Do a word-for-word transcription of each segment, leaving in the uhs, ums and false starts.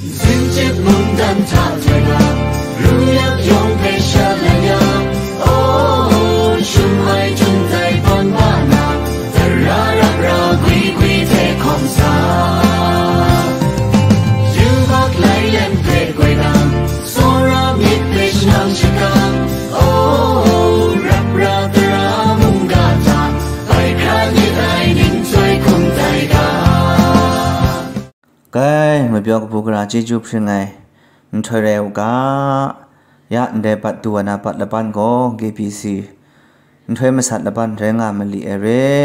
Zinchip mungdan hta htoi na, ru yak yawng hpe sha lai ya. Oh, shum ai jun tai tawn ba na, tara rap ra gwi gwi hte hkawm sa. Yubak lai lem hpe goi dang, tsawra myit hpe shangang shakang. Oh, rap ra tara mungga hta, bai hkra myit ai ning chyoi hkum tai ga. Kai, mapyaw kabu gara chyeju hpring ai nhtoi rai u ga, ya ndai bat du wa na bat laban gaw K B C nhtoi masat laban rai nga mali ai re.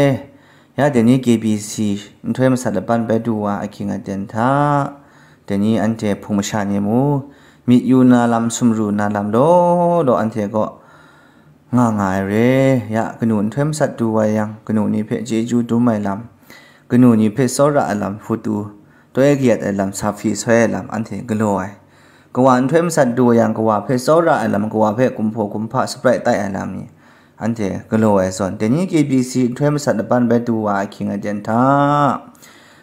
Ya dai ni K B C nhtoi masat laban bai du wa ahkying aten hta, dai ni anhte hpung masha ni mu myit yu na lam, sumru na lam law law anhte kaw nga nga ai re. Ya kanu nhtoi masat du wa yang, kanu ni hpe chyeju dum ai lam, kanu ni hpe tsawra ai lam, hputu toi kayat ai lam, sa hpyi soi ai lam, anhte galaw ai. Kawa nhtoi masat du wa yang, kawa hpe tsawra ai lam, kawa hpe kumhpaw kumhpa saprai tai ai lam ni, anhte galaw ai zawn, dai ni K B C nhtoi masat laban bai du wa ahkying aten hta,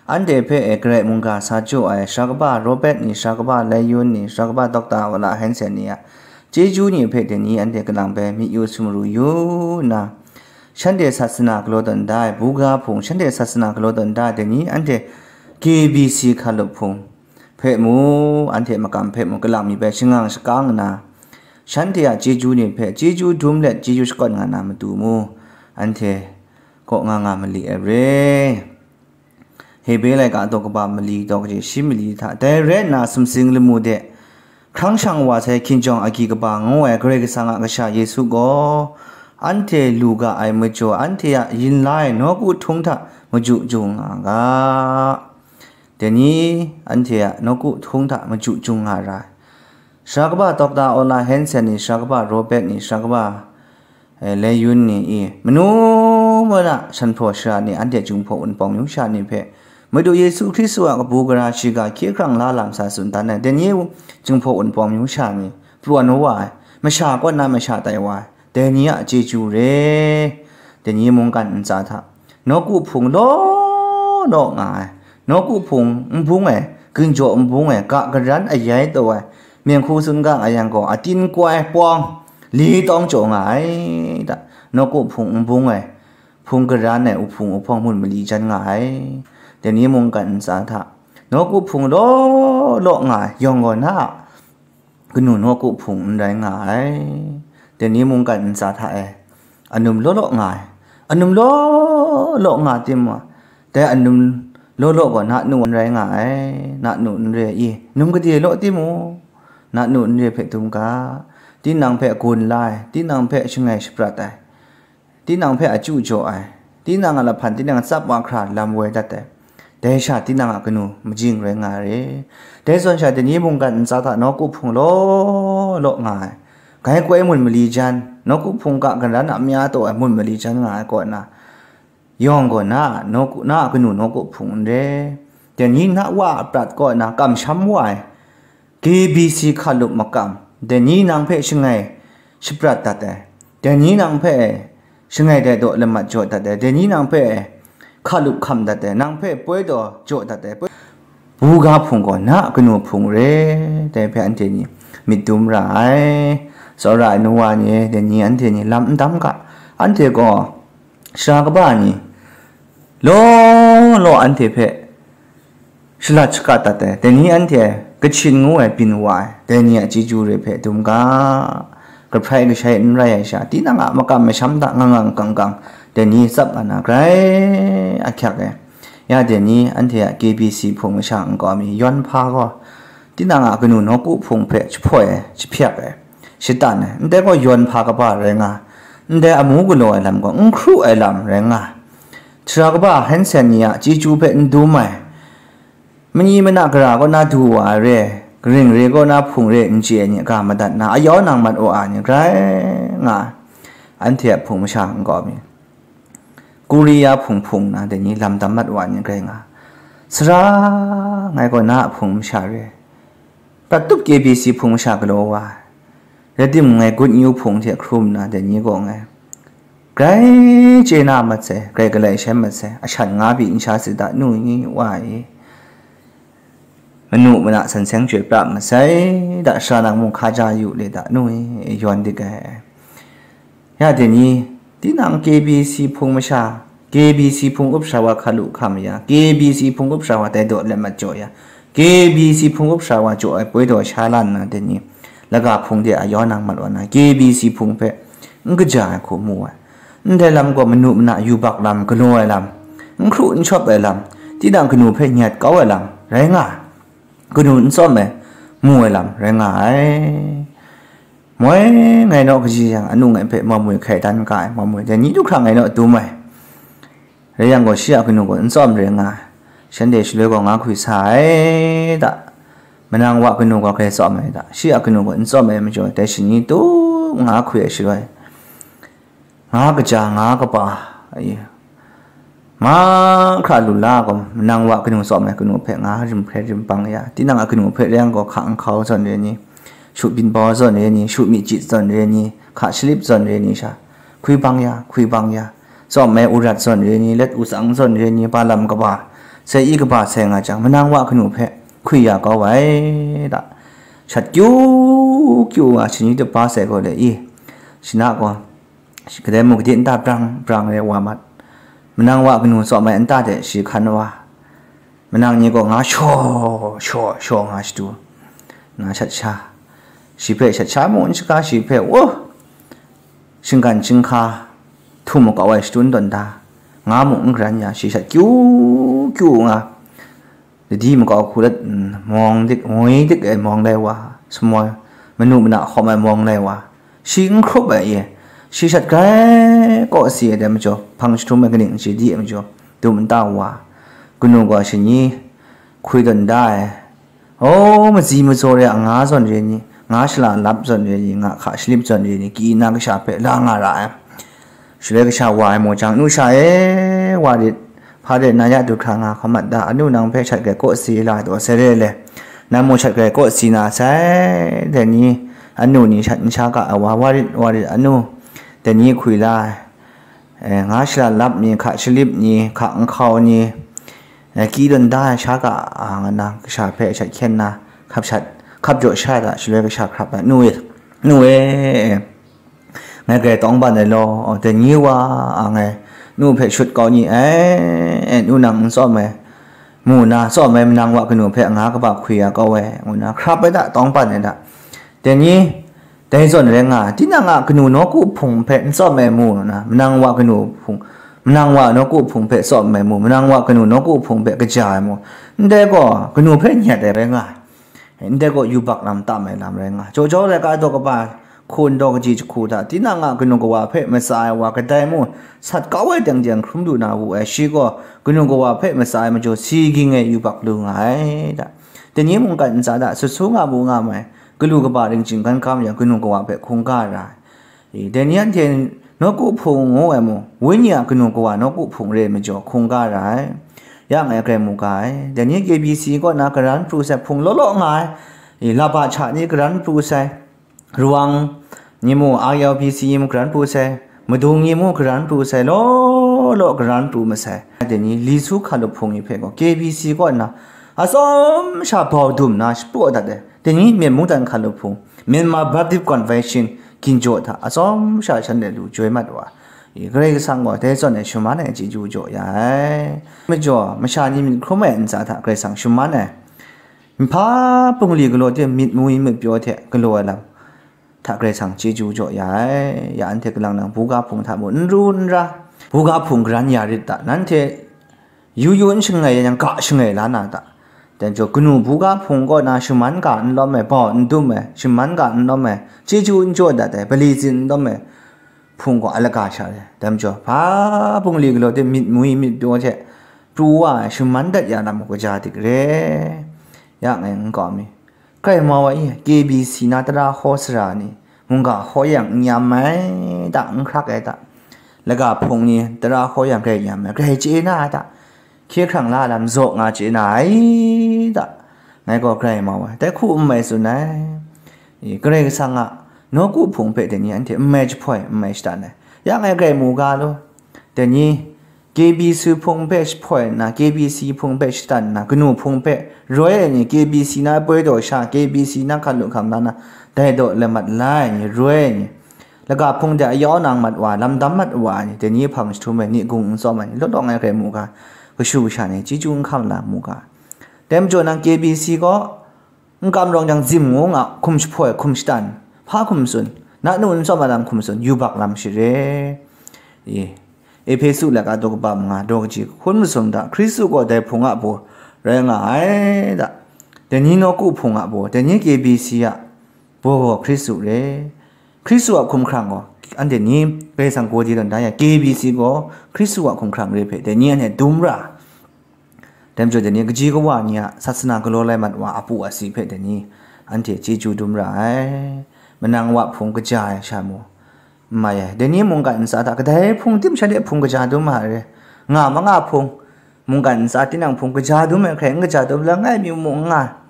anhte hpe e Karai mungga sa jaw ai, sara kaba Robert ni, sara kaba Lai Yun ni, sara kaba Dokta Ola Hansen ni a chyeju ni hpe dai ni anhte kalang bai myit yu sumru yu nna, shanhte sasana galaw tawn da ai, buga hpung, shanhte sasana galaw tawn da ai, dai ni anhte K B C hkalup hpung hpe mu, anhte makam hpe mu, kalang mi bai shangang shakang nna, shanhte a chyeju ni hpe chyeju dum let chyeju shakawn nga na matu mu, anhte kaw nga nga mali ai re. Hebre laika daw kaba mali daw kaji shi mali hta, dai rai nna sumsing lamu de hkrang shang wa sai hkinjawng agyi kaba ngu ai Karai Kasang a Kasha Yesu gaw, anhte lu ga ai majaw, anhte a yin la ai nawku htung hta maju ju nga ga. Dai ni anhte a nawku htung hta maju ju nga ra ai. Sara kaba Dokta Ola Hansen ni, sara kaba Robert ni, sara kaba, eh, Lai Yun ni i, manu mana shanhpraw shara ni, anhte Jinghpaw Wunpawng myu sha ni hpe, Madu Yesu Hkristu a kabu gara shiga hkye hkrang la lam sa tsun dan ai, dai ni Jinghpaw Wunpawng myu sha ni, pran wa ai, masha kaw na masha tai wa ai, dai ni a chyeju re. Dai ni mungkan ntsa hta, nawku hpung law law nga ai, nawku hpung n bung ai, ginjaw n bung ai, ga garan ayai taw ai, myenghku sun gang a yang gaw, atin koi pawng li tawng jaw nga ai, da, nawku hpung n bung ai, hpung garan ai, uhpung uhpawng mun mali jan nga ai. Dai ni mungkan ntsa hta, nawku hpung law law nga ai, yawng gaw na a kanu nawku hpung n rai nga ai. Dai ni mungkan ntsa hta e, anum law law nga ai. Anum law law nga timung, dai anum law law gaw na nu n rai nga ai. Na nu n re i, num gade law timung, na nu n re hpe dum ga, tinang hpe gun la ai, tinang hpe shangai shaprat ai, tinang hpe a chyu jaw ai, tinang a lahpan tinang a tsap mahkra lam woi dat ai. Dai sha tinang a kanu majing rai nga ai re. Dai zawn sha, dai ni mungkan ntsa hta nawku hpung law law nga ai, gai koi mun mali jan, nawku hpung ga garan a mya taw ai mun mali jan nga ai kaw na, yawng gaw na, nawku, na a kanu nawku hpung n re. Dai ni na wa a prat kaw na kamsham wa ai, K B C hkalup makam, dai ni nang hpe shangai shaprat dat ai, dai ni nang hpe shangai dai daw lamat jaw dat ai, dai ni nang hpe hkalup hkam dat ai, nang hpe poi daw jaw dat ai, poi, buga hpung gaw na a kanu hpung re, dai hpe anhte ni myit dum ra ai. Tsawra ai nu wa ni, dai ni anhte ni lam n dam ga, anhte gaw sara kaba ni law law anhte hpe shalat shakat dat ai, dai ni anhte Kachin ngu ai byin wa ai, dai ni a chyeju re hpe dum ga, kahprai kashai n rai ai sha, tinang a makam masham hta ngang ngang kang kang, dai ni tsap nga na grai ahkyak ai. Ya dai ni anhte a K B C hpung masha nkau mi yawn hpa gaw, tinang a kanu nawku hpung hpe jahpoi ai, jahpyak ai, shatan ai, ndai gaw yawn hpa kaba rai nga, ndai amu galaw ai lam gaw n hkru ai lam rai nga, sara kaba Hansen ni a chyeju hpe n dum ai, mani mana gara kaw na du wa ai re, karing re kaw na hpung re n chye ai ni ga madat na, ayau nang mat wa ai ni grai nga ai, anhte a hpung masha nkau mi, Korea hpung hpung na dai ni lam dam mat wa ai ni grai nga ai. Sara ngai gaw na a hpung masha re, prat tup K B C hpung masha galaw wa ai, rai timung, ngai Good News hpung hte hkrum nna dai ni gaw ngai grai chye na mat sai, grai galai shem mat sai, ashan nga pyi n sha sit da, nu ni wa i, manu mana san seng chyoi pra masai, da sara nang mung hka ja yu le da, nu e, yawn dik ai. Ya dai ni, tinang K B C hpung masha, K B C hpung up sha wa hka lu hka maya, K B C hpung up sha wa tai daw let mat jaw ya, K B C hpung up sha wa jaw ai poi daw sha lan na dai ni, laga hpung de a yaw nang mat wa na, K B C hpung hpe n kaja ai hku mu ai. Ndai lam gaw manu mana yubak lam, galaw ai lam, n hkru n shawp ai lam, tinang kanu hpe nyat kau ai lam rai nga ai. Kanu n tsawm ai, mu ai lam rai nga ai. Moi ngai naw kaji yang, anu ngai hpe mamui hkai dan ga ai, mamui dai ni du hkra ngai naw dum ai. Rai yang gaw, shi a kanu gaw n tsawm rai nga ai. Shanhte shaloi gaw nga hkwi sa ai da. Manang wa kanu gaw grai tsawm ai da. Shi a kanu gaw n tsawm ai majaw, dai shani tu nga hkwi ai shaloi, nga kaja, nga kapa, ai, mahkra lu la gaw, manang wa kanu tsawm ai kanu hpe nga rim hkrai rim bang ya, tinang a kanu hpe rai yang gaw, hka nhkau zawn re ni, shu byin bau zawn re ni, shu myit chit zawn re ni, hka shalip zawn re ni sha, hkwi bang ya, hkwi bang ya, tsawm ai urat zawn re ni, let u tsang zawn re ni, ba lam kaba, sai i kaba sai nga jang, manang wa kanu hpe hkwi ya kau ai da. Shat kyu kyu nga shani tup ba sai gaw le i, shana gaw, kadai mung kadai nta brang brang re wa mat. Manang wa kanu tsawm ai nta de shi hkan wa. Manang ni gaw nga shaw, shaw, shaw nga shatu. Nga shat sha. Shi hpe shat sha mu n shaka, shi hpe, oh, shinggan jinghka htum makau ai shatu n tawn da. Nga mu n garan ya, shi shat kyu kyu nga. Dadi makau hku let, mm, mawng dik, ngwi dik ai mawng lai wa, sumoi, manu mana hkawm ai mawng lai wa, shi n hkrup ai e, shi shat grai kaw si ai dai majaw, hpang jahtum ai kaning n chye di ai majaw, dum nta wa, kanu gaw shani hkwi tawn da ai, o, matsi matsaw re a nga zawn re ni, nga shala lap zawn re ni, nga hka shalip zawn re ni, ki na kasha hpe la nga ra ai. Shaloi kasha wa ai maw jang, nu sha e, wa rit, hpa de na ya du hkra nga hkawm mat da, anu nang hpe shat grai kaw si la taw sai re le, nang mung shat grai kaw si na sai, dai ni, anu ni shat n sha ga ai wa, wa rit, wa rit, anu, dai ni hkwi la ai, eh, nga shala lap ni, hka shalip ni, hka nhkau ni, eh, ki tawn da ai sha ga, a, nga na, kasha hpe shat hkyen na, hkap shat, hkap jaw sha da, shaloi kasha hkrap ai, nu e, nu e, eh, ngai grai tawng ban ai law, dai ni wa a ngai nu hpe shut kau ni ai, e, nu nang n tsawm ai, mu na tsawm ai manang wa kanu hpe nga kaba hkwi ya kau ai, ngu na hkrap ai da, tawng ban ai da. Dai ni, dai zawn rai nga, tinang a kanu nawku hpung hpe n tsawm ai mu na, manang wa kanu hpung, manang wa nawku hpung hpe tsawm ai mu, manang wa kanu nawku hpung hpe kaja ai mu, ndai gaw kanu hpe nyet ai rai nga ai. Ndai gaw yubak lam tam ai lam rai nga. Jaw jaw laika daw kaba, hkun daw kaji jahku hta, tinang a kanu kawa hpe matsa ai wa kadai mung, sat kau ai teng teng hkrum lu na wu ai, shi gaw kanu kawa hpe matsa ai majaw si ging e yubak lu nga ai da. Dai ni mungkan ntsa hta sut su nga mu nga mai, galu kaba ring chinggan kam yang kanu kawa hpe hkungga ra ai. I, dai ni anhte nawku hpung ngu ai mung, wenyi a kanu kawa nawku hpung re ai majaw hkungga ra ai. Ya ngai grai mu ga ai. Dai ni K B C kaw na karan pru sai hpung law law nga ai. I, laba hta ni karan pru sai, Rwang ni mu, R L B C ni mu karan pru sai, Madung ni mu karan pru sai, law law karan pru masai. Dai ni li su hkalup hpung ni hpe gaw K B C kaw na atsawm sha bau dum na shapraw dat ai. Dai ni Myen mungdan hkalup hpung, Myanmar Baptist Convention, ginjaw hta atsawm sha shanhte lu joi mat wa, i, Karai Kasang gaw dai zawn e shaman ai chyeju jaw ya ai. Majaw, masha ni myit hkrum ai ntsa hta Karai Kasang shaman ai. Nhpa bungli galaw de myit mwi myit pyaw hte galaw ai lam hta Karai Kasang chyeju jaw ya ai. Ya anhte kalang nang buga hpung hta mung n ru n ra, buga hpung karan ya rit ta, nanhte yu yu n shangai yang ga shangai la na ta. Dai majaw, kanu buga hpung kaw na shaman ga n lawm ai, bau n dum ai, shaman ga n lawm ai, chyeju n jaw dat ai, bali tsin n lawm ai hpung gaw a laga sha re. Dai majaw, hpa bungli galaw de myit mwi myit pyaw hte pru wa ai, shaman dat ya lam gaw kaja dik re. Ya ngai n kau mi. Grai mau ai, K B C na tara hkaw sara ni, mungga hkaw yang n yam ai ta, n hkrak ai ta, laga hpung ni tara hkaw yang grai yam ai, grai chye na ai ta, hkye hkrang la lam zaw nga chye na ai ta, ngai gaw grai mau ai, dai hku n mai tsun ai. I, Karai Kasang a nawku hpung hpe dai ni anhte n mai jahpoi, n mai shatan ai. Ya ngai grai mu ga law, dai ni K B C hpung hpe jahpoi nna, K B C hpung hpe shatan nna, kanu hpung hpe roi ai ni, K B C na poi daw sha, K B C na hkan lu hkam la na, dai daw lamat la ai ni, roi ai ni, laga hpung de ayau nang mat wa, lamdam mat wa ai ni, dai ni hpang jahtum ai ni, gung n tsawm ai ni, law law ngai hkrai mu ga, kashu kasha ni, chyeju n hkam la mu ga. Dai majaw nang K B C gaw, n kam rawng jang zim ngu nga, hkum jahpoi, hkum shatan, hpa hkum tsun, na nu n tsawm ai lam hkum tsun, yubak lam share. I, Ehpesu laika daw kaba manga daw kaji hkun masum hta, Hkristu gaw dai hpung a baw rai nga ai da. Dai ni nawku hpung a baw, dai ni K B C a baw gaw Hkristu re. Hkristu a hkumhkrang gaw, anhte ni Karai Kasang gaw di tawn da ya, K B C gaw Hkristu a hkumhkrang re hpe, dai ni anhte dum ra. Dai majaw dai ni kaji kawa ni a sasana galaw lai mat wa a pu a si hpe dai ni anhte chyeju dum ra ai. Manang wa hpung kaja ai sha mu, n mai ai. Dai ni mungkan ntsa hta kadai hpung tim shanhte hpung kaja dum ma re. Nga ma nga hpung, mungkan ntsa tinang hpung kaja dum ai hkrai n kaja dum langai mi mung n nga.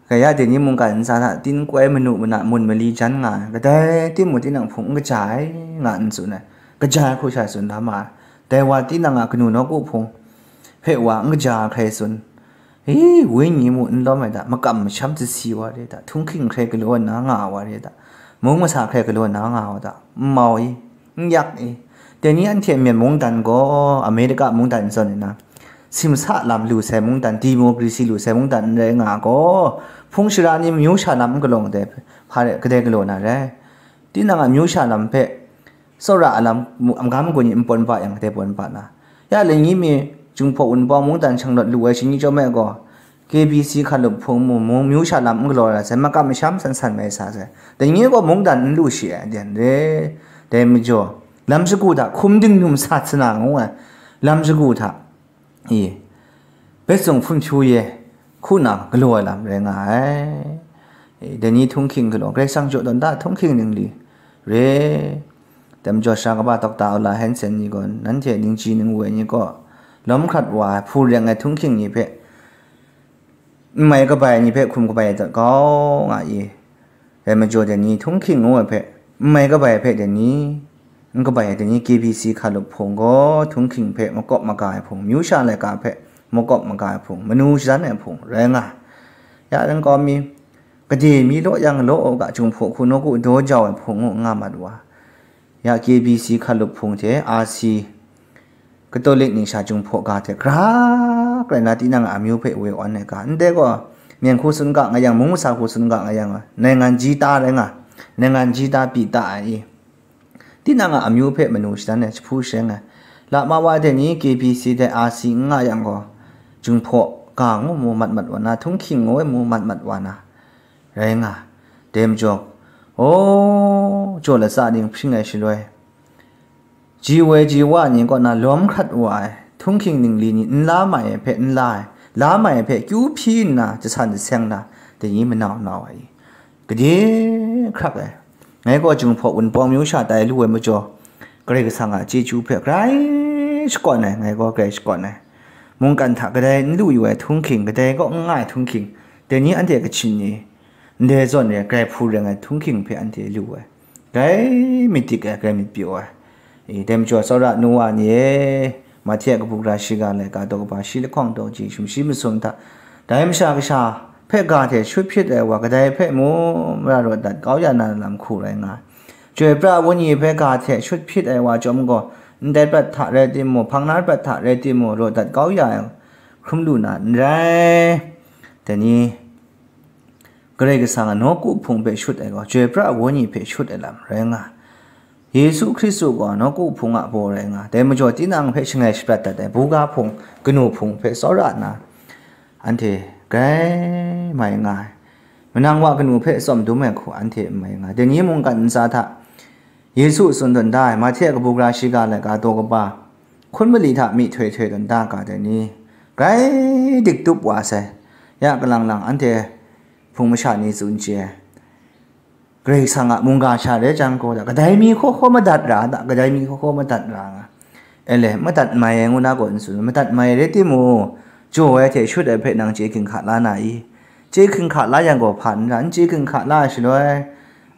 Kaya dai ni mungkan ntsa hta tin koi manu mana mun mali jan nga ai, kadai timung tinang hpung n kaja ai, nga n tsun ai, kaja ai hku sha tsun da ma ai. Dai wa tinang a kanu nawku hpung hpe wa n kaja ai hkrai tsun. I, wenyi mu n lawm ai da, makam masham sasi wa re da, htunghking hkrai galaw na nga ai wa re da, mung masa hkrai galaw na nga ai wa da, n mau i, n yak i. Dai ni anhte myen mungdan gaw, Amerika mungdan zawn nna, simsa lam lu sai mungdan, democracy lu sai mungdan n rai nga gaw, hpung shara ni amyu sha lam n galaw kadai, hpa re, kadai galaw na rai. Tinang a amyu sha lam hpe, tsawra a lam, mu-, magam magun ni n pawn ba yang, kadai pawn ba na. Ya, lani mi, Jinghpaw Wunpawng mungdan shanglawt lu ai shani chyawm ai gaw, K B C hkalup hpung mu, mu, amyu sha lam n galaw ra sai, makam masham san san mai sa sai. Dai ni gaw mungdan n lu shi ai, den re. Dai majaw, lam shagu hta hkum dinghtum sa sana ngu ai, lam shagu hta, i, Betsung hpun hpyu ye, hku na galaw ai lam rai nga ai. I, dai ni htunghking galaw, Karai Kasang jaw tawn da htunghking ningli re. Dai majaw sara kaba Dokta Ola Hanson ni gaw, nanhte ningji ningwu ai ni gaw, lawm hkrat wa ai, hpu reng ai htunghking ni hpe, n mai kabai ai ni hpe hkum kabai dat kau nga i. Dai majaw dai ni htunghking ngu ai hpe, n mai kabai ai hpe dai ni, n kabai ai dai ni K B C hkalup hpung gaw, htunghking hpe makawp maga ai hpung, amyu sha laika hpe makawp maga ai hpung, manu shadan ai hpung rai nga ai. Ya, n kau mi, gade mi law yang law ga, Jinghpaw hku nawku daw jau ai hpung ngu nga mat wa. Ya, K B C hkalup hpung hte R C Katolik ningsha Jinghpaw ga hte gra rai na, tinang a amyu hpe woi awn ai ga, ndai gaw, myen hku tsun ga nga yang, mung masa hku tsun ga nga yang, naingan ji ta rai nga, naingan ji ta pyi ta ai i. Tinang a amyu hpe manu shadan ai, jahpu shareng ai, lama wa dai ni K B C dai R C n nga yang gaw, Jinghpaw ga ngu mu mat mat wa na, htunghking ngu mu mat mat wa na, rai nga. Dai majaw, o, jaw latsa ning hpring ai shaloi, ji woi ji wa ni kaw na lawm hkrat wa ai, htunghking ningli ni n la mai ai hpe n la ai, la mai ai hpe kyu hpyi nna jasan jaseng na, dai ni manau nau ai, gade hkrak ai. Ngai gaw Jinghpaw Wunpawng myu sha tai lu ai majaw, Karai Kasang a chyeju hpe grai shakawn ai, ngai gaw grai shakawn ai. Mungkan hta kadai n lu yu ai htunghking, kadai kaw n nga ai htunghking, dai ni anhte Kachin ni, ndai zawn re, grai hpu reng ai htunghking hpe anhte lu ai, grai myit dik ai, grai myit pyaw ai. I, dai majaw, tsawra nu wa ni e, Mahte a kabu gara shiga laika daw kaba shi lahkawng daw ji sumshi masum hta, dai masha kasha hpe ga hte shut hpyit ai wa kadai hpe mu mara rawt dat kau ya na lam hku rai nga ai. Chyoi pra ai Wenyi hpe ga hte shut hpyit ai wa chyawm gaw, ndai prat hta rai timung, hpang na prat hta rai timung, rawt dat kau ya ai hkrum lu na n rai. Dai ni, Karai Kasang a nawku hpung hpe shut ai gaw, chyoi pra ai Wenyi hpe shut ai lam rai nga ai. Yesu Hkristu gaw nawku hpung a baw rai nga ai. Dai majaw, tinang hpe shangai shaprat dat ai buga hpung, kanu hpung hpe tsawra nna, anhte grai mai nga ai. Manang wa kanu hpe tsawm dum ai hku anhte n mai nga ai. Dai ni mungkan ntsa hta Yesu tsun tawn da ai, Mahte a kabu gara shiga laika daw kaba, hkun mali hta myihtoi htoi tawn da ga dai ni, grai dik tup wa sai. Ya kalang lang anhte hpung masha ni tsun chye ai, Karai Kasang a mungga sha rai jang gaw, da, kadai mi hkaw hkaw madat ra da, kadai mi hkaw hkaw madat ra nga. Ele, madat mai ai ngu na gaw n tsun, madat mai rai timung, jaw ai hte shut ai hpe nang chye hkinghka la na i? Chye hkinghka la yang gaw hpa n ra, n chye hkinghka la ai shaloi,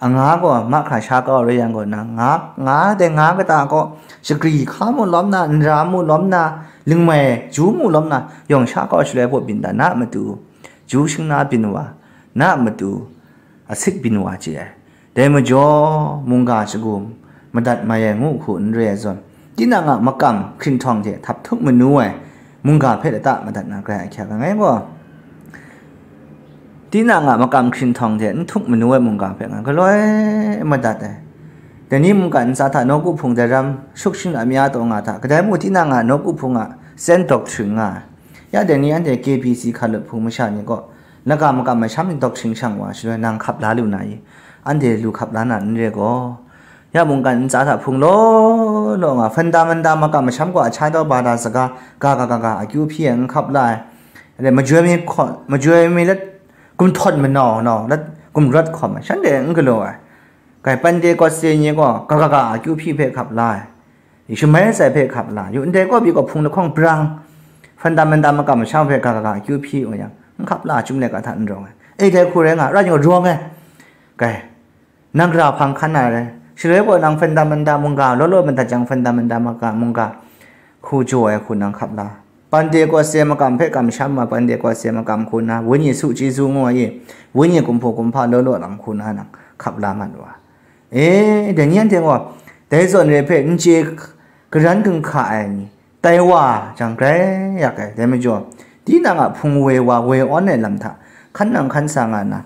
Anga gaw mahkra sha kau rai yang gaw, nang nga, nga dai nga kata gaw, shagri hka mu lawm na, nra mu lawm na, lingmai ju mu lawm na, yawng sha kau shaloi baw byin da na a matu, ju shingna byin wa, na a matu, asik byin wa chye ai. Dai majaw, mungga shagu madat mai ai ngu hku n re ai zawn, tinang a makam hkrinhtawng hte htap htuk manu ai mungga hpe lata madat na grai ahkyak ai ngai gaw, tinang a makam hkrinhtawng hte n htuk manu ai mungga hpe nga galoi madat ai. Dai ni mungkan ntsa hta nawku hpung dai ram shuk shin amya taw nga hta, kadai mung tinang a nawku hpung a stand doctrine nga ai. Ya dai ni anhte K B C hkalut hpung masha ni gaw, laga makam masham ni doctrine shang wa shaloi nang hkap la lu na i? Anhte lu hkap la na n re gaw, ya mungkan ntsa hta hpung law law nga, fundamental makam masham gaw a chai daw ba da saga, ga ga ga ga akyu hpyi ai n hkap la ai. Re, majoi mi hkawn, majoi mi let gumhtawn manau nau let gumrawt hkawm ai, shanhte n galaw ai. Kai Pentecost ni gaw ga ga ga akyu hpyi hpe hkap la ai. Shamai sai hpe hkap la yu, ndai kaw pyi gaw hpung lahkawng brang, fundamental makam masham hpe ga ga ga akyu hpyi wa yang, n hkap la, Chyum laika hta n rawng ai. E, dai hku rai nga, ra yang rawng ai. Kai, nang gara hpang hkan na rai. Shaloi gaw nang fundamental mungga law law madat jang, fundamental maka mungga hku jaw ai hku nang hkap la. Pentecost makam hpe kamsham ma, Pentecost makam hku na, Wenyi su chyeju ngu ai, Wenyi kumhpa kumhpa law law lam hku na nang hkap la mat wa. E, dai ni anhte gaw, dai zawn re hpe n chye karan ginhka ai ni, tai wa jang grai yak ai. Dai majaw, tinang a hpung woi wa woi awn ai lam hta, hkan nang hkan sa nga na,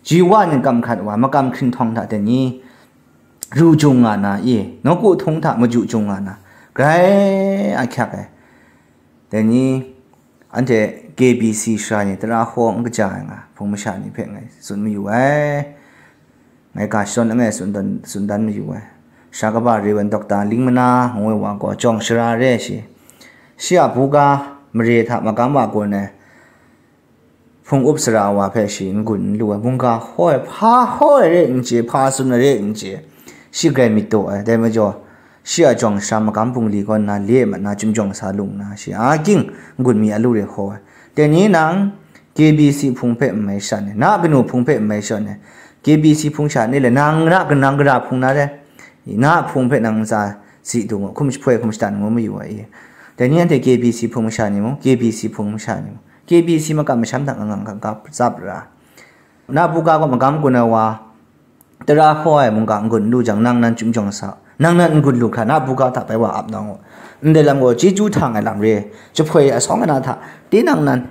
ji wa ning kam hkat wa, makam hkrinhtawng hta dai ni, ru jung nga na i, nawku htung hta maju jung nga na, grai ahkyak ai. Dai ni, anhte K B C sara ni tara hkaw n kaja ai nga, hpung masha ni hpe ngai tsun mayu ai. Ngai ga shadawn langai tsun dan, tsun dan mayu ai. Sara kaba Reverend Doctor Lingmana ngu ai wa gaw jawng sara re ai shi. Shi a buga mare hta magam wa gun ai hpung up sara wa hpe shi n-gun n lu ai, mungga hkaw ai, hpa hkaw ai re n chye, hpa tsun ai re n chye, shi grai myit taw ai. Dai majaw, shi a jawng sara magam bungli kaw nna, li e mat na, chyum jawng sa lung nna, shi a ging n-gun mi a lu re hkaw ai. Dai ni nang K B C hpung hpe n mai sha ni, na kanu hpung hpe n mai sha ni, K B C hpung sha ni le, nang na kanang gara hpung na re, na hpung hpe nang ntsa si du ngu, hkum jahpoi hkum shatan ngu mayu ai. Dai ni anhte K B C hpung masha ni mung, K B C hpung masha ni mung, K B C makam masham hta ngang ngang hkap tsap ra. Na buga gaw magam gun ai wa, tara hkaw ai mungga n-gun n lu jang, nang nan chyum jawng sa, nang nan n-gun lu hkra, na buga hta bai wa ap na ngu. Ndai lam gaw chyeju htang ai lam re, jahpoi asawng ai na hta, tinang nan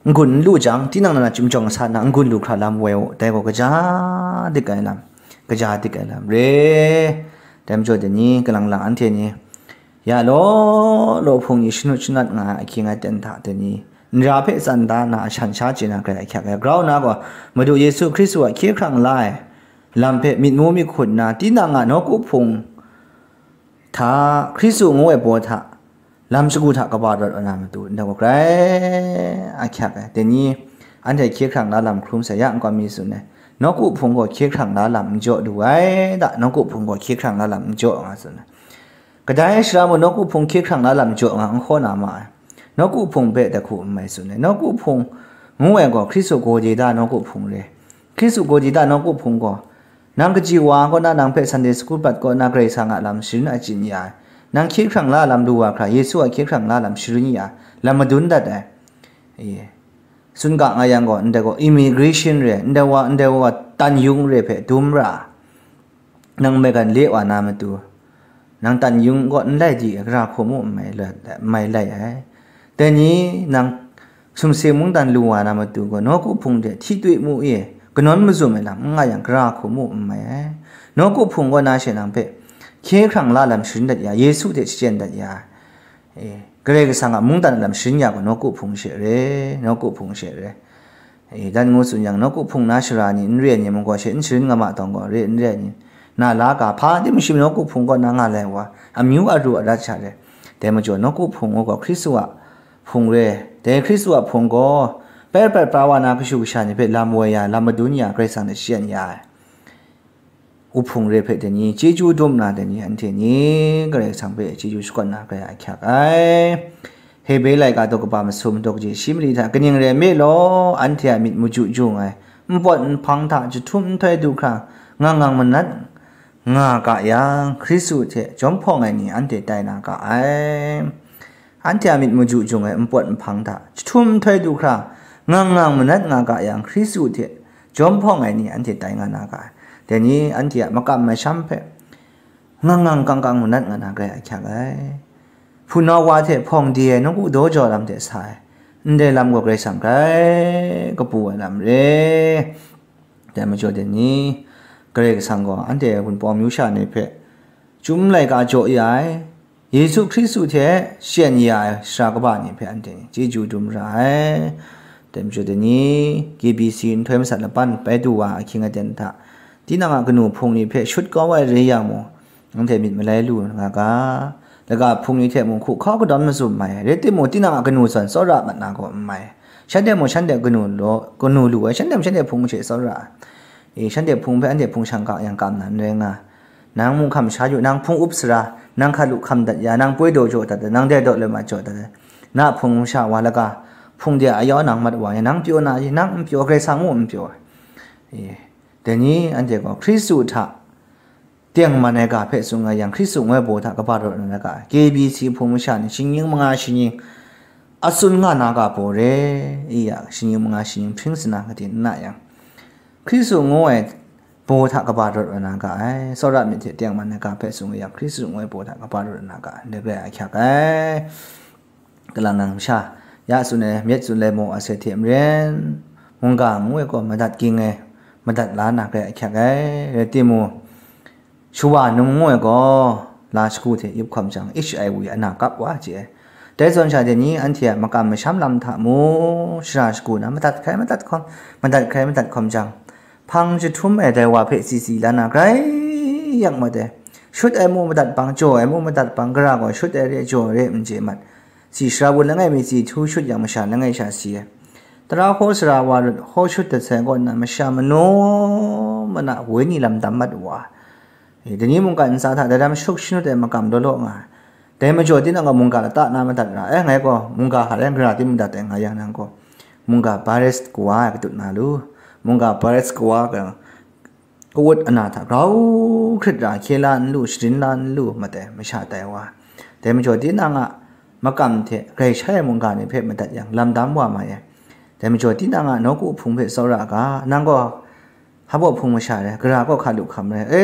n-gun n lu jang, tinang nan a chyum jawng sa nna n-gun lu hkra lam woi u, dai gaw kaja dik ai lam, kaja dik ai lam re. Dai majaw dai ni, kalang lang anhte ni, ya law law hpung ni shanut shanat nga ai ahkying aten hta dai ni, nra hpe tsan da na, ashan sha chye na grai ahkyak ai. Grau na gaw, Madu Yesu Hkristu a hkye hkrang la ai lam hpe myit mu myit hkut nna, tinang a nawku hpung hta, Hkristu ngu ai baw hta, lam shagu hta kaba rawt wa na matu, ndai gaw grai ahkyak ai. Dai ni, anhte hkye hkrang la lam hkrum sai ya, nkau mi tsun ai. Nawku hpung gaw hkye hkrang la lam n jaw lu ai da, nawku hpung gaw hkye hkrang la lam n jaw nga tsun ai. Kadai shara mung nawku hpung hkye hkrang la lam jaw nga n hkaw na ma ai. Nawku hpung hpe dai hku n mai tsun ai. Nawku hpung ngu ai gaw Hkristu Gawdida nawku hpung re. Hkristu Gawdida nawku hpung gaw, nang kaji wa kaw na, nang hpe Sunday school prat kaw na, Karai Kasang a lam sharin achyin ya ai, nang hkye hkrang la lam lu wa hkra, Yesu a hkye hkrang la lam sharin ya ai, lam madun dat ai. E, tsun ga nga yang gaw, ndai gaw immigration re, ndai wa, ndai wa tan yung re hpe dum ra, nang maigan le wa na matu, nang tan yung gaw n lai di ai, gara hku mu n mai la-, n mai lai ai. Dai ni nang sumsing mungdan lu wa na matu gaw, nawku hpung hte hti twi mu e, kanawn mazum ai lam n nga yang, gara hku mu n mai ai. Nawku hpung gaw na she nang hpe hkye hkrang la lam sharin dat ya, Yesu hte shachyen dat ya, e, Karai Kasang a mungdan a lam sharin ya gaw, nawku hpung she re, nawku hpung she re. E, dan ngu tsun yang, nawku hpung na shara ni n re ai ni mung gaw, she n sharin nga ma tawng gaw, re n re ai ni, na la ga, hpa tim shim nawku hpung kaw na nga lai wa, amyu aru arat sha re. Dai majaw, nawku hpung gaw Hkristu a hpung re. Dai Hkristu a hpung gaw, pai prat pra wa na kashu kasha ni hpe lam woi ya, lam madun ya, Karai Kasang hte shachyen ya ai. Uhpung re hpe dai ni chyeju dum nna, dai ni anhte ni Karai Kasang hpe chyeju shakawn na grai ahkyak ai. Hebre laika daw kaba masum daw kaji shi mali hta kaning rai nme law, anhte a myit maju jung ai, npawt nhpang hta jahtum nhtoi du hkra ngang ngang manat nga ga yang, Hkristu hte jawm hpawng ai ni anhte tai na ga ai. Anhte a myit maju jung ai npawt nhpang hta jahtum nhtoi du hkra ngang ngang manat nga ga yang, Hkristu hte jawm hpawng ai ni anhte tai nga na ga ai. Dai ni anhte a makam masham hpe ngang ngang kang kang manat nga na grai ahkyak ai. Hpunau wa hte hpawng di ai nawku daw jaw lam hte sa ai, ndai lam gaw Karai Kasang grai kapu ai lam re. Dai majaw dai ni, Karai Kasang gaw anhte Wunpawng myu sha ni hpe chyum laika jaw ya ai, Yesu Hkristu hte shyen ya ai sara kaba ni hpe anhte chyeju dum ra ai. Dai majaw dai ni, K B C nhtoi masat laban bai du wa ahkying aten hta, tinang a kanu hpung ni hpe shut kau ai re yang mung, anhte myit malai lu nga ga, laga hpung ni hte mung hku hkau kadawn mazum mai ai, rai timung, tinang a kanu zawn tsawra mat na gaw n mai. Shanhte mung shanhte kanu law, kanu lu ai, shanhte mung shanhte hpung hte tsawra ai. E, shanhte hpung hpe anhte hpung shang ga yang kam na n rai nga. Nang mung hkam sha yu, nang hpung up sara, nang hkalu hkam dat ya, nang poi daw jaw dat, nang dai daw loi mat jaw dat, na hpung masha wa laga, hpung de a yau nang mat wa, nang pyaw na, nang n pyaw, Karai Kasang mung n pyaw. E, dai ni anhte gaw Hkristu hta tengman ai ga hpe tsun nga yang, Hkristu ngoi baw hta kaba rawt na ga, K B C hpung masha ni shinggyim manga shinggyim a tsun nga na ga baw re, i ya, shinggyim manga shinggyim hpring sana katin n na yang, Hkristu ngu ai baw hta kaba rawt wa na ga ai, tsawra myit hte tengman ai ga hpe tsun nga yang, Hkristu ngu ai baw hta kaba rawt wa na ga ai, ndai bai ahkyak ai. Kalang nang masha, ya tsun ai, myit tsun ai maw ase hte maren, mungga ngu ai gaw madat ging ai, madat la na grai ahkyak ai, rai timung, shawa num ngu ai gaw, la shagu hte yup hkawm jang, H I V ana kap wa chye ai. Dai zawn sha dai ni anhte a makam masham lam hta mung, shara shagu na madat hkrai madat hkawm, madat hkrai madat hkawm jang, hpang jahtum ai dai wa hpe si si la na grai yang mat ai. Shut ai mu madat bang, jaw ai mu madat bang, gara gaw shut ai re, jaw ai re, n chye mat. Si sara bun langai mi si htu shut yang masha langai sha si ai. Tara hkaw sara wa lut hkaw shut dat sai kaw nna masha manu mana wenyi lam dam mat wa. E, dai ni mungkan ntsa hta dai lam shuk shanut ai makam law law nga ai. Dai majaw tinang gaw mungga lata na madat ra ai, ngai gaw mungga hta rai gara tim madat ai nga yang nang gaw, mungga virus kawa ai katut na lu, mungga virus kawa ka, kawut ana hta grau hkrit ra hkye la n lu, sharin la n lu, mat ai, masha tai wa. Dai majaw tinang a makam hte grai shai ai mungga ni hpe madat yang, lam dam wa mai ai. Dai majaw tinang a nawku hpung hpe tsawra ga, nang gaw hpa baw hpung masha rai, gara kaw hkalu hkam rai, e,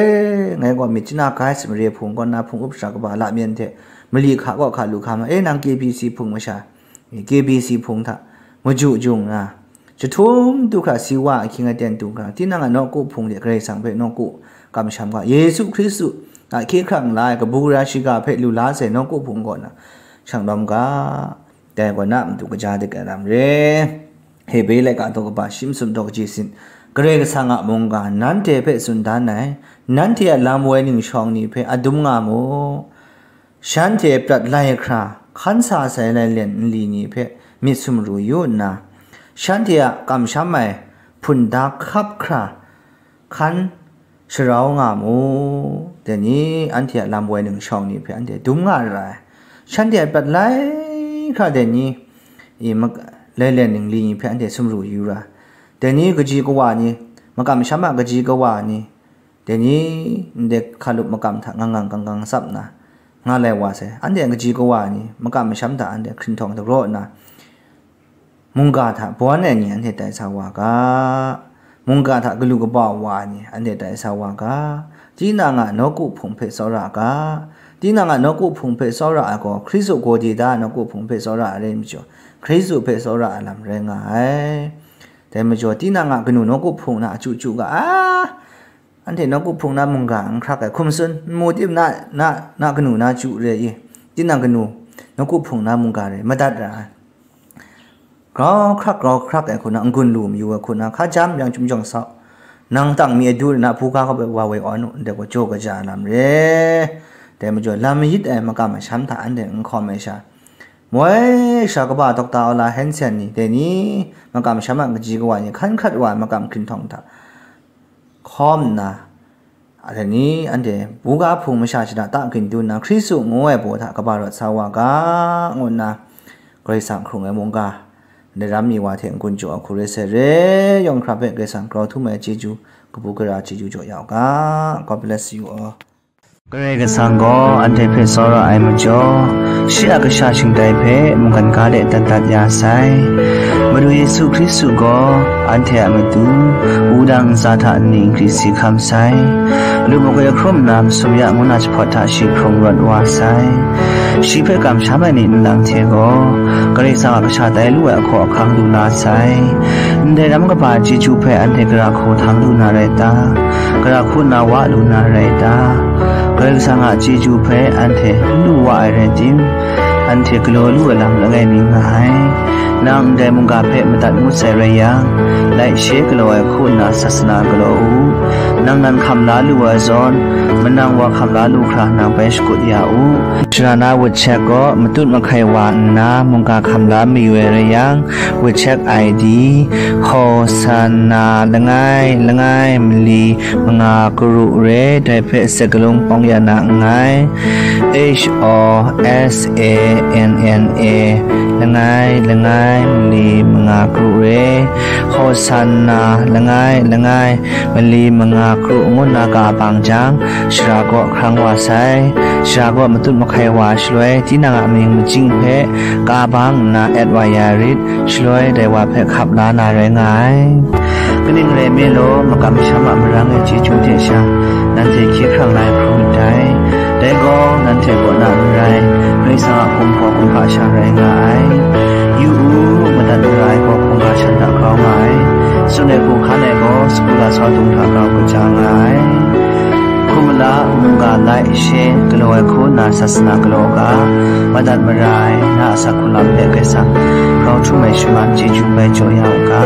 ngai gaw myit chana gai sa mare hpung kaw nna hpung up shara kaba lamyan hte mali hka kaw hkalu hkam rai, e, nang K B C hpung masha, K B C hpung hta maju jung nna, jahtum du hkra si wa ahkying aten du hkra, tinang a nawku hpung de Karai Kasang hpe nawku kamsham ga, Yesu Hkristu a hkye hkrang la ai kabu gara shiga hpe lu la sai nawku hpung kaw na shang lawm ga, dai kaw na matu kaja dik ai lam re. Hebre laika daw kaba shi masum daw kaji sin, Karai Kasang a mungga nanhte hpe tsun dan ai, nanhte a lam woi ning shawng ni hpe adum nga mu. Shanhte prat lai hkra hkan sa sai lailen nli ni hpe myit sumru yu nna, shanhte a kamsham ai hpunda hkap hkra hkan sharau nga mu. Dai ni anhte a lam woi ning shawng ni hpe anhte dum nga ra ai. Shanhte a prat lai hkra dai ni, i, mak-, lailen ningli ni hpe anhte sumru yu ra. Dai ni kaji kawa ni, makam masham a kaji kawa ni, dai ni ndai hkalup makam hta ngang ngang kang kang tsap nna, nga lai wa sai. Anhte kaji kawa ni, makam masham hta anhte hkrinhtawng dagraw nna, mungga hta bawn ai ni anhte tai sa wa ga, mungga hta galu kaba wa ai ni anhte tai sa wa ga, tinang a nawku hpung hpe tsawra ga, tinang a nawku hpung hpe tsawra ai gaw, Hkristu gaw di da nawku hpung hpe tsawra ai rai majaw, Hkristu hpe tsawra ai lam rai nga ai. Dai majaw, tinang a kanu nawku hpung na a chyu chyu ga, a, anhte nawku hpung na mungga n hkrak ai, hkum tsun, n mu tim na, na, na kanu na chyu re i, tinang kanu nawku hpung na mungga re madat ra ai. Grau hkrak, grau hkrak ai hku na, n-gun lu mayu ai hku na, hka jam yang chyum jawng sau, nang tang mi adu na, buga hkap ai wa woi awn u, ndai gaw jaw kaja ai lam re. Dai majaw, lam mayit ai makam masham hta anhte n hkawm ai sha, moi sha kaba dokta aw la hen sen ni, dai ni makam masham a kaji kawa ni, hkan hkrat wa ai makam hkrinhtawng hta hkawm nna, dai ni anhte buga hpung masha shada ta gindu nna, Hkristu ngu ai baw hta kaba rawt sa wa ga, ngu nna, Karai Kasang hkrung ai mungga, Ndai ram mi wa hte n-gun jaw ai hku rai sai, re yawng hkra hpe Karai Kasang grau htum ai chyeju, kabu gara chyeju jaw ya u ga. God bless you all. Karai Kasang gaw anhte hpe tsawra ai majaw, shi a kasha shingtai hpe mungkan ga de dat dat ya sai. Madu Yesu Hkristu gaw anhte a matu, wudang ntsa hta nni nkri si hkam sai. Lu makoi hkrum nna masum ya ngu na jahpawt hta shi hkrung rawt wa sai. Shi hpe kamsham ai ni nlang hte gaw, Karai Kasang a kasha tai lu ai hkaw ahkang lu la sai. Ndai ram kaba chyeju hpe anhte gara hku htang lu na rai ta? Gara hku na wa lu na rai ta? Karai Kasang a chyeju hpe anhte n lu wa ai rai tim, anhte galaw lu ai lam langai mi nga ai. Nang ndai mungga hpe madat ngut sai rai yang, laishe galaw ai hku nna sasana galaw u. Nang nan hkam la lu ai zawn, manang wa hkam la lu hkra nang bai shakut ya u. Shara na WeChat gaw matut mahkai wa nna mungga hkam la mayu ai rai yang, WeChat I D, Hosanna langai langai mali manga karu re, dai hpe sakalung pawng ya na nngai. H O S A N N A langai langai mali manga karu re, Hosanna langai langai mali manga karu ngu nna ka bang jang, shara gaw hkrang wa sai. Shara gaw matut mahkai wa shaloi, tinang a mying machying hpe ka bang nna at wa ya rit, shaloi dai wa hpe hkap la na rai nga ai. Kaning rai nme law, makam masham a marang e chyeju hte sha, nanhte hkye hkrang la ai hkrum ndai. Dai gaw, nanhte kaw na n rai, Karai Kasang a hkum hpaw hkum hpa sha rai nga ai. Yu u, madat mara ai gaw hkungga shan hta grau nga ai. Tsun ai hku hkan ai gaw, sagu lasau dung hta grau kaja nga ai. Hkum mala, mungga laishe galaw ai hku nna sasana galaw ga, madat mara ai na a asak hku lam hpe Karai Kasang grau htum ai shaman chyeju bai jaw ya u ga.